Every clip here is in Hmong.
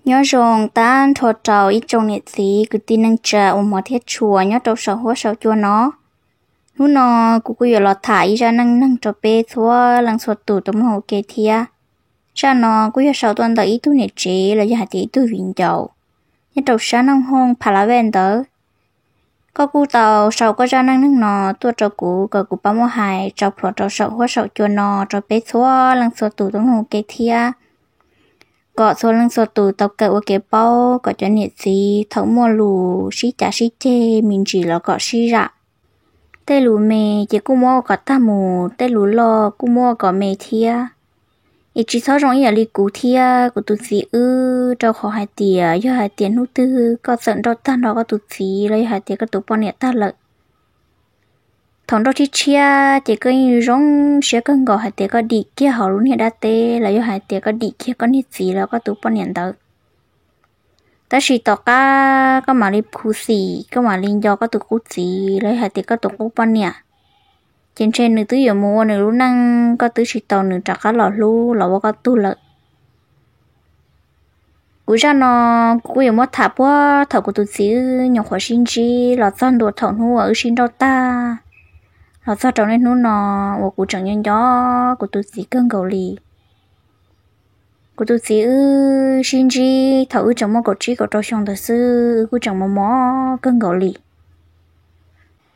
Nyob zoo tag nrho rau ib tsoom niam txiv kwv tij neej tsa uas hmov thiab tshua nyob rau saum huab saum cua no. Hnub no kuv kuj yuav los tham ib zaj neej neeg rau peb txhua leej txhua tus tau mloog ua ke thiab. Zaj no kuj yog sau tuaj ntawm ib tug niam tsev los yog hais tias ib tug viv ncaus nyob rau sab Nooj Hooj Pha La Vej ntawd. Koj kuj tau sau koj zaj neej neeg no tuaj rau kuv kom kuv pab muab hais tso plhuav rau saum huab saum cua no rau peb txhua leej txhua tus tau mloog ua ke thiab, kom txhua leej txhua tus tau kawm ua kev paub, kom cov niam txiv thaum muaj lus sib cav sib ceg me ntsis los kom sib zam. Tej lus me ces kuj muab ua kom tag mus, tej lus loj kuj muab ua kom me thiab. Es tsis txhob zoo ib yam li kuv thiab kuv tus txiv wb, rau qhov hais tias yog hais tias hnub twg koj txawm nrauj tag nrho koj tus txiv los yog hais tias koj tus poj niam tag lawm, thaum nrauj tshiab tshiab ces koj yeej zoo siab kawg nkaus hais tias koj dim kiag hauv lub niag dab teb los yog hais tias koj dim kiag koj niag txiv los koj tus poj niam ntawd. Tab sis tom qab koj mam li khuv xim, koj mam li nco koj tus qub txiv los yog hais tias koj tus qub poj niam, ces ntshe nws twb yuav mus ua nws lub neej, koj twb tsis tau nws rov qab los hlub los ua koj tug lawm. Kuv zaj no kuv kuj yuav muab tham puag thaum kuv tus txiv wb nyuam qhuav sib ntsib los txog ntua thaum hnub uas wb sib nrauj tag los txog rau niaj hnub no uas kuv tseem nco nco kuv tus txiv kawg nkaus li. Kuv tus txiv wb sib ntsib thaum wb tseem muaj kaum tsib kaum rau xyoo ntawd xwb, wb kuj tseem mos mos kawg nkaus li.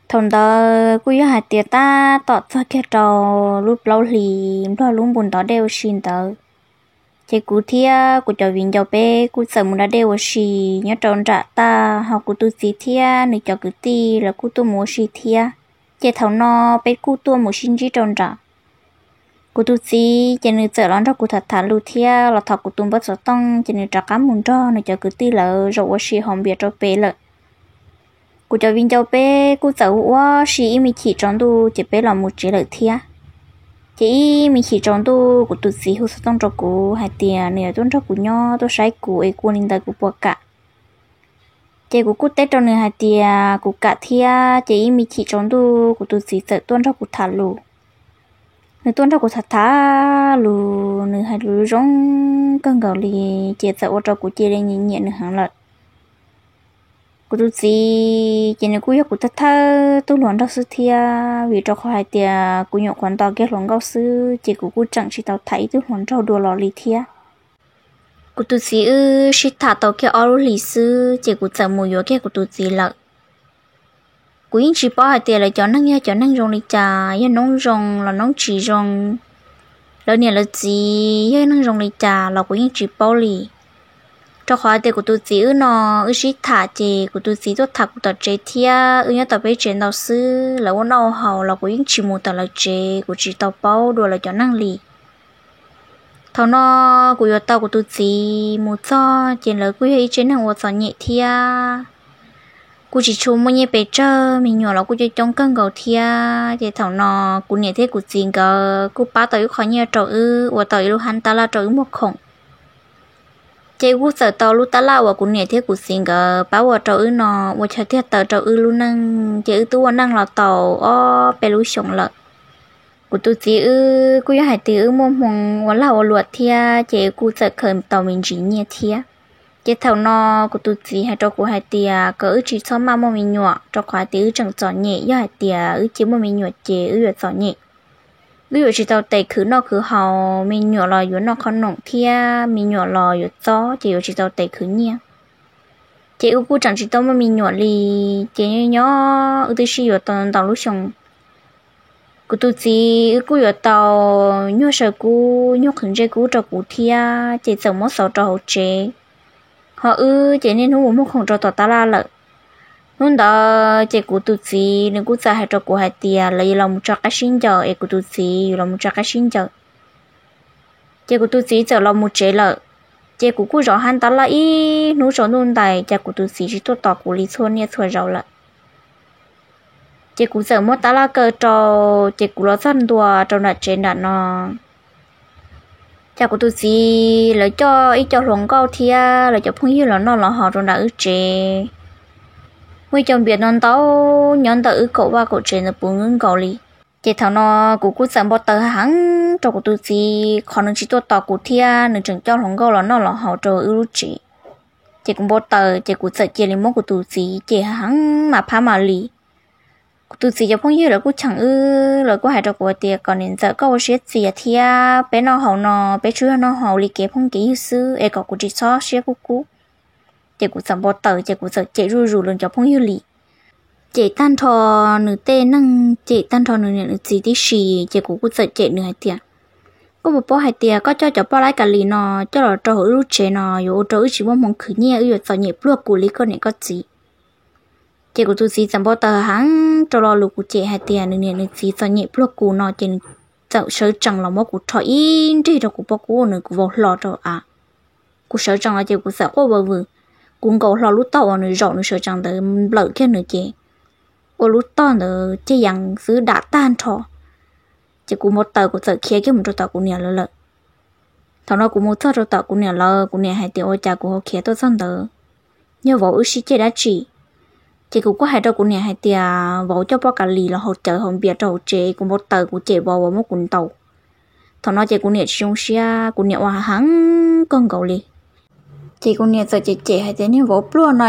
Thaum ntawd kuj yog hais tias tab tom txog kiag rau lub plaub hlis nplog lub npus ntov dej ua si ntawd, ces kuv thiab kuv cov viv ncaus peb kuj txawm mus da dej ua si nyob rau nram tag, ho kuv tus txiv thiab nws cov kwv tij los kuj tuaj mus ua si thiab. Ces thaum no peb kuj tuaj mus sib ntsib rau nram. Kuv tus txiv ces nws txawm los nrog kuv tham tham lus thiab los thov kuv tus npawb xov tooj ces nws rov qab mus nrog nws cov kwv tij lawv zaum ua si haus npias rau pem lawm. Kuv cov viv ncaus peb kuj txawm ua ua si ib me chim tsaus ntuj ces peb los mus tsev lawm thiab. Ces ib me chim tsaus ntuj kuv tus txiv hu xov tooj rau kuv hais tias nws yuav tuaj nrog kuv nyob tuaj saib kuv es kuv ua li ntawd kuv puas kam. Ces kuv kuj teb rau nws hais tias kuv kam thiab. Ces ib me chim tsaus ntuj kuv tus txiv txawm tuaj nrog kuv tham lus. Nws tuaj nrog kuv tham tham lus, nws hais lus zoo kawg nkaus li, ces txawm ua rau kuv cia li nyiam nyiam nws heev lawm. Kuv tus txiv ces nws kuj yog kuv thawj thawj tug hluas nraug xwb thiab, vim rau qhov hais tias kuv nyuam qhuav nto kiag hluas nkauj xwb ces kuv kuj tseem tsis tau tham ib tug hluas nraug dua los li thiab. Kuv tus txiv wb sib tham tau kiag ob lub hlis xwb ces kuv txawm mus yuav kiag kuv tus txiv lawm. Kuv yeej tsis paub hais tias lawv cov neeg yog cov neeg zoo li cas, yog noob zoo los noob tsis zoo, lawv niam lawv txiv yog neeg zoo li cas los kuv yeej tsis paub li. Rau qhov hais tias kuv tus txiv wb no, wb sib tham ces kuv tus txiv tuaj tham kuv tom tsev thiab wb nyob tom peb tsev ntau xwb, lawv ua noj ua haus los kuv yeej tsis mus tom lawv tsev, kuv tsis tau paub dua lawv cov neeg li. Thaum no kuv yuav tau kuv tus txiv mus txog ces lawv kuj yog ib tsev neeg ua txom nyem thiab. Kuj tsis tshua muaj nyiaj pes tsawg, me nyuam los kuj coob coob kawg nkaus thiab. Ces thaum no kuv niam thiab kuv txiv nkawd kuj pab tau ib qho nyiaj rau wb, ua tau ib lub hab tab laj rau wb muag khoom. Ces wb kuj txawm tau lub tab laj uas kuv niam thiab kuv txiv nkawd pab ua rau wb no ua chaw tiag taw rau wb lub neej, ces wb twb ua neej los tau ob peb lub xyoos lawm. Kuv tus txiv wb kuj yog hais tias wb muaj hmoo ua lag ua luam thiab, ces wb kuj txawm khaws tau me ntsis nyiaj thiab. Ces thaum no kuv tus txiv hais rau kuv hais tias kom wb tsis txhob maj muaj me nyuam, rau qhov hais tias wb tseem txom nyem, yog hais tias wb cia muaj me nyuam ces wb yuav txom nyem. Wb yuav tsis tau tes khwv noj khwv haus, me nyuam los yuav noj qhov noom thiab me nyuam los yuav txob, ces yuav tsis tau tes khwv nyiaj. Ces wb kuj tseem tsis tau muaj me nyuam li, ces nyob nyob wb twb sib yuav tau ntau lub xyoo. Kuv tus txiv wb kuj yuav tau nyuag saw kub nyuag qhwv ntsej kub rau kuv thiab, ces txawm muab xauv rau hauv tsev. Ho wb ces niaj hnub mus muag khoom rau tom tab laj lawm. Hnub ntawd ces kuv tus txiv nws kuj txawm hais rau kuv hais tias lawv yuav los mus tso qaib sib ncaws es kuv tus txiv yuav los mus tso qaib sib ncaws. Ces kuv tus txiv txawm los mus tsev lawm. Ces kuv kuj zov hab tab laj ib hnub tsaus ntuj ntais, ces kuv tus txiv tsis tuaj tos kuv li txhua niaj txhua zaus lawm. Ces kuv txawm muab tab laj kaw rau, ces kuv los txog ntua rau nram tsev nram no. Ces kuv tus txiv lawv coj ib co hluas nkauj thiab lawv cov phooj ywg los noj los haus rau nram wb tsev. Muaj ib co npias no ntau nyob ntawm wb kaum vaj kaum tsev ntawd puv nkaus li. Ces thaum no kuv kuj txawm npau taws heev rau kuv tus txiv qhov nws tsis tuaj tos kuv thiab nws tseem coj hluas nkauj los noj los haus rau wb lub tsev. Ces kuv npau taws ces kuv txawm cia li muab kuv tus txiv cem heev mas phab mam li. Kuv tus txiv cov phooj ywg lawv kuj cheem wb, lawv kuj hais rau kuv hais tias kom niam ntxawm koj ua siab txias thiab, peb noj haus no peb tsuas yog noj haus li kev phooj kev ywg xwb es kom kuv tsis txhob siab kub kub. Ces kuv txawm npau taws ces kuv txawm cem zuj zus lawv cov phooj ywg li. Cem tag nrho nws tej neeg, cem tag nrho nws niam nws txiv tib si, ces kuv kuj txawm cem nws hais tias, koj puas paub hais tias koj coj cov poj laib ka lis no coj los rau hauv wb lub tsev no yuav ua rau wb tsis muaj hmoo khwv nyiaj, wb yuav txom nyem pluag kuv li koj niam koj txiv. Ces kuv tus txiv txawm npau taws heev rau lo lus kuv cem hais tias nws niam nws txiv txom nyem pluag kuv no ces nws txawm sawv tsees los muab kuv rho ib nrig rau kuv pob kub, nws kuv vau hlo rau av. Kuv sawv tsees los ces kuv txawm quaj vwm vwm, kuv nkaus hlo lub tog uas nws zaum nws sawv tsees ntawd nplawm kiag nws ces ua lub tog ntawd ceg yees xwb dam tag nrho. Ces kuv npau taws kuv txawm khiav kiag mus rau tom kuv niam lawv lawm. Thaum no kuv mus txog rau tom kuv niam lawv, kuv niam hais tias ua cas kuv ho khiav tuaj txog ntawd, yog vauv wb sib ceg dab tsi? Ces kuv kuj hais rau kuv niam hais tias vauv coj poj ka lis los haus cawv haus npias rau hauv tsev, kuv npau taws kuv cem vauv vauv muab kuv ntaus. Thaum no ces kuv niam tsis zoo siab, kuv niam ua heev kawg nkaus li. Ces kuv niam txawm cem cem hais tias niag vauv pluag no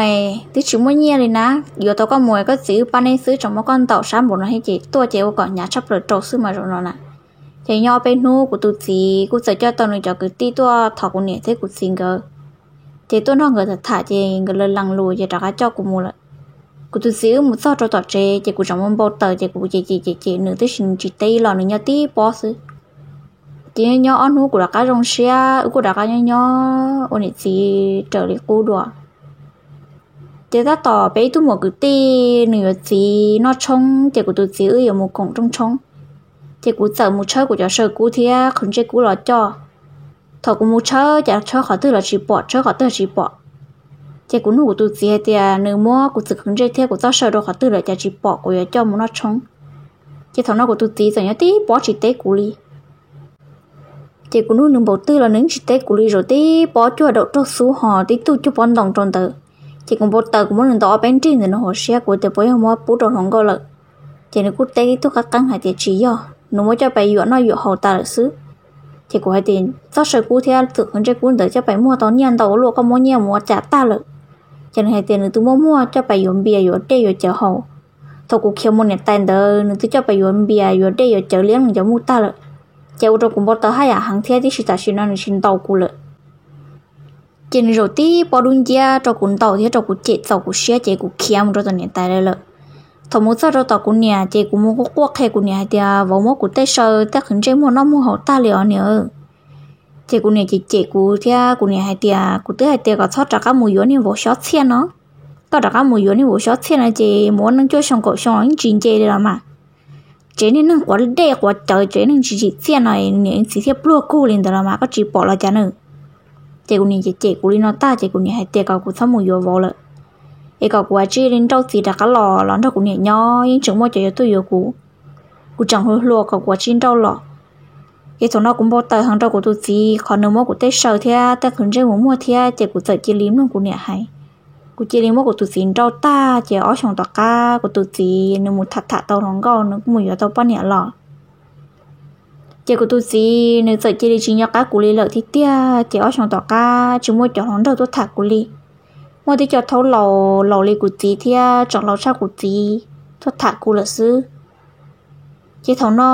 twb tsis muaj nyiaj li na, yuav tau koj mus koj txiv wb pab neb xwb tseem muab koj ntaus sab npaum no thiab ces tuaj ces ua kom hnyav tshaj plaws rau xwb mas zaum no na. Ces nyob ob peb hnub kuv tus txiv kuj txawm coj tau nws cov kwv tij tuaj thov kuv niam thiab kuv txiv nkawd. Ces tuaj nrog nkawd tham tham ces nkawd lees lus ces rov qab coj kuv mus lawm. Kuv tus txiv wb mus txog rau tom tsev ces kuv tseem mus npau taws ces kuv cem cem cem cem nws tab sis nws tsis teb los nws nyob tib pob xwb. Ces nyob ob hnub kuv rov qab zoo siab, wb kuj rov qab nyob nyob ua niam txiv raws li qub dua. Ces tab tom peb ib tug muam kwv tij nws yuav txiv noj tshoob ces kuv tus txiv wb yuav mus koom rooj tshoob. Ces kuv txawm mus tshawb kuv cov saw kub thiab qhwv ntsej kub los coj. Thaum kuv mus tshawb ces tshawb qhov twg los tsis pom, tshawb qhov twg los tsis pom. Ces kuv nug kuv tus txiv hais tias nws muab kuv txwm qhwv ntsej thiab kuv txoj saw rau qhov twg lawm cas tsis pom, kuv yuav coj mus noj tshoob. Ces thaum no kuv tus txiv txawm nyob tib pob tsis teb kuv li. Ces kuv nug nws npaum twg los nws tsis teb kuv li, zaum tib pob cuag daum raug xub ho tib tug cuag pob ntoo rau ntawd. Ces kuv npau taws kuv muab nws ntaus ob peb nrig ntawm nws hauv siab, kuv tias puas yog muab pub rau hluas nkauj lawm. Ces nws kuj teb tib tug qab qeeb hais tias tsis yog, nws muab coj pais yuam noj yuam haus tas lawm xwb. Ces kuv hais tias txoj saw kub thiab txwm qhwv ntsej kub ntawd coj pais muag tau nyiaj ntau ua luaj, koj muab nyiaj mus ua cas tag lawm? Ces nws hais tias nws twb muab muag coj pais yuav npias yuav dej yuav cawv haus. Thaum kuv khiav mus niam tais ntawd nws twb coj pais yuav npias yuav dej yuav cawv liab nws cov muj tag lawm. Ces ua rau kuv npau taws haj yam heev thiab, tiam sis tam sim no nws tsis ntaus kuv lawm. Ces nws zaum tib pob dub nciab rau kuv ntaus thiab rau kuv cem txaus kuv siab ces kuv khiav mus rau tom niam tais lawv lawm. Thaum mus txog rau tom kuv niam ces kuv mus quaj quaj qhia kuv niam hais tias vauv muab kuv tej saw tej qhwv ntsej muag noj muag haus tag li os niam. Ces kuv niam cem cem kuv thiab kuv niam hais tias kuv twb hais tias kom txhob rov qab mus yuav niag vauv xyob txhiaj no. Koj rov qab mus yuav niag vauv xyob txhiaj no ces mus ua neej cuaj xyoo kaum xyoo los yeej tsis nce li los mas. Tsev niag neeg quav dej quav cawv, tsev neeg tsis tsim txiaj no niam txiv thiaj pluag kug li ntawd los mas koj tsis pom los cas na. Ces kuv niam cem cem kuv li no tag ces kuv niam hais tias kom kuv txhob mus yuav vauv lawm, es kom kuv cia li nrauj txiv rov qab los los nrog kuv niam nyob, yeej tseem muaj cov yuav tuaj yuav kuv. Kuv tseem hluas hluas kom kuv cia li nrauj los. Ces thaum no kuv npau taws heev rau kuv tus txiv qhov nws muab kuv tej saw thiab tej qhwv ntsej mus muag thiab ces kuv txawm cia li mloog kuv niam hais. Kuv cia li muab kuv tus txiv nrauj tag ces ob xyoos tom qab kuv tus txiv nws mus tham tham tau hluas nkauj, nws kuj mus yuav tau poj niam los. Ces kuv tus txiv nws txawm cia li tsis nco qab kuv li lawm thiab tiag. Ces ob xyoos tom qab tsis muaj cov hluas nraug tuaj tham kuv li. Muaj tib co thaub laus laus li kuv txiv thiab tseem laus tshaj kuv txiv tuaj tham kuv lawm xwb. Ces thaum no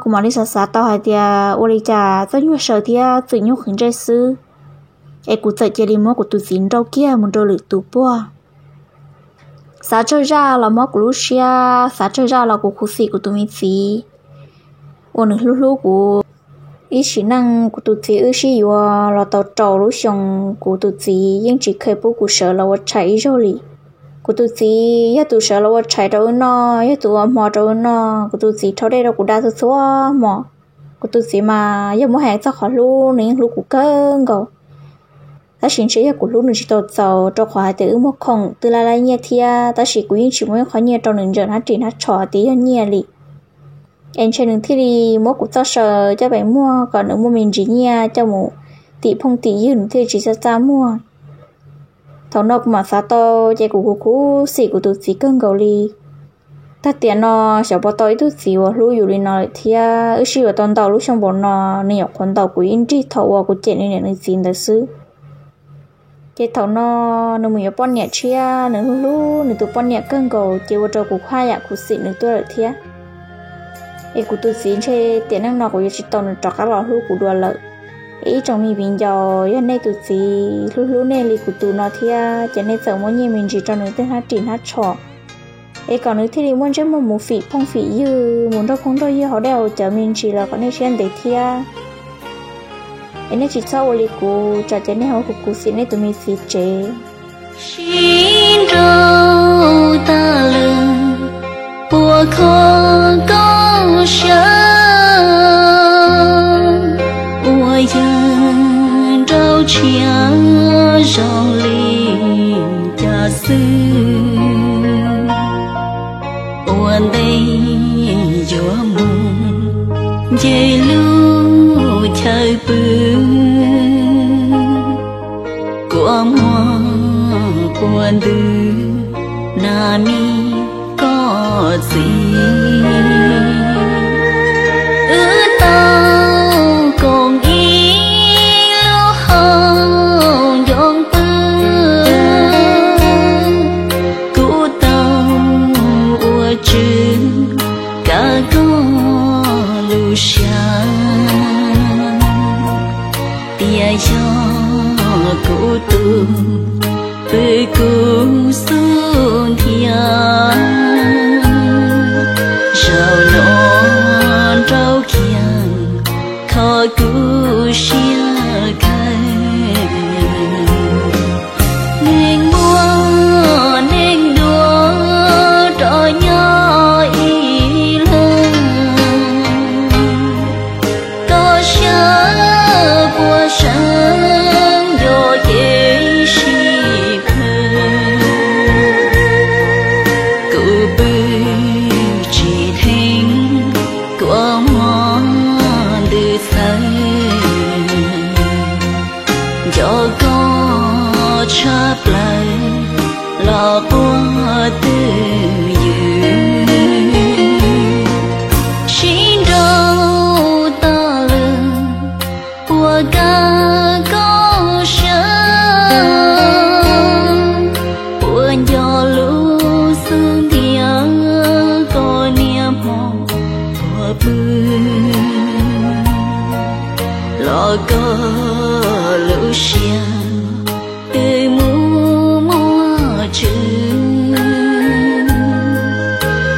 kuv mam li xav xav tau hais tias ua li cas txoj nyuag saw thiab txwm nyuag qhwv ntsej xwb es kuv txawm cia li muab kuv tus txiv nrauj kiag mus rau lwm tus puag. Xav tsawg zaj los mob kuv lub siab, xav tsawg zaj los kuv khuv xim kuv tus me txiv uas nws hlub hlub kuv. Ib sim neej kuv tus txiv wb sib yuav los tau rau lub xyoo, kuv tus txiv yeej tsis kheev pub kuv sawv los ua tshais ib zaug li. Kuv tus txiv yog tus sawv los ua tshais rau wb noj, yog tus ua hmo rau wb noj, kuv tus txiv rhaub dej rau kuv da txhua txhua hmo. Kuv tus txiv mas yog muab hais txog qhov hlub nws yeej hlub kuv kawg nkaus. Tab sis ntshe yog kuv hlub nws tsis tau txaus rau qhov hais tias wb muaj khoom twb laj laj nyiaj thiab, tab sis kuv yeej tsis muaj ib qho nyiaj rau nws ntsawm hnab ris hnab tsho tias yog nyiaj li. Es ntshe nws thiaj li muab kuv txoj saw coj pem muag kom nws muaj me ntsis nyiaj coj mus tim phooj tim ywg, nws thiaj tsis txaj txaj muag. Thaum no kuv mam xav tau ces kuv kuv khuv xim kuv tus txiv kawg nkaus li. Tag tiam no xyov puas tau ib tug txiv uas hlub yus li no lawm thiab. Wb sib yuav tau ntau lub xyoo npaum no, nws nyuam qhuav ntaus kuv ib nrig thaum uas kuv cem nws niam nws txiv ntawd xwb. Ces thaum no nws mus yuav poj niam tshiab, nws hlub hlub nws tus poj niam kawg nkaus ces ua rau kuv haj yam khuv xim nws tuaj lawm thiab. Es kuv tus txiv ntshe tiam neej no kuv yuav tsis tau nws rov qab los hlub kuv dua lawm. Es ib tsoom me viv ncaus, yog nej tus txiv hlub hlub nej li kuv tus no thiab ces nej txawm muab nyiaj me ntsis rau nws tej hnab ris hnab tsho, es kom nws thiaj li muaj ntsej muag mus fim phooj fim ywg, mus nrog phooj nrog ywg haus dej haus cawv me ntsis los kom nej siab ntev thiab. Es nej tsis txhob ua li kuv, tsam ces nej ho khuv xim nej tus me txiv tsev. Sib nrauj tag lawm, puas kho koj siab, ua yawg nrauj tshiab zoo li cas xwb. Ua ntej yuav mus nce lub chaw pw, kua muag pua ntws nas mi koj txiv. Wb tau koom ib lub hauv ncoo pw, kuv tau ua tswv kav koj lub siab. Tias yog kuv tus pw kuv xub ntiag, zaum no nrauj kiag kho kuv siab kawg. Neeg muaj neeg duab rov nyob ib leeg, koj siab puas seev nco kev sib plawg. Kuv pw tsis theej, kua muag ntws txhawv, nco koj tshaj plaws los quaj twj ywm. Sib nrauj tag lawm, puas kav koj siab, puas nco lub xub ntiag koj niaj hmo puas pw, los koj lub siab twb mus muaj tswv,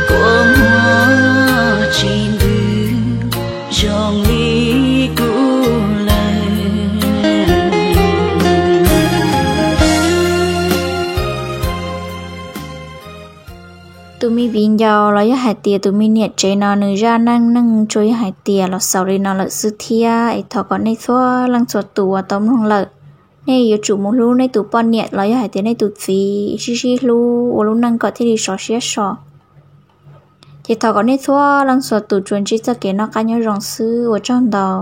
kua muag tsis ntws zoo li kuv lawm. Tus me viv ncaus los yog hais tias tus me niam tsev no nws zaj neej neeg tsuas yog hais tias los xaus li no lawm xwb thiab. Es thov kom nej txhua leej txhua tus uas tau mloog lawm, nej yuav tsum mus hlub nej tus poj niam los yog hais tias nej tus txiv, sib sib hlub ua lub neej kom thiaj li sov siab so. Ces thov kom nej txhua leej txhua tus tsuas ntsib txoj kev noj qab nyob zoo xwb, ua tsaug ntau.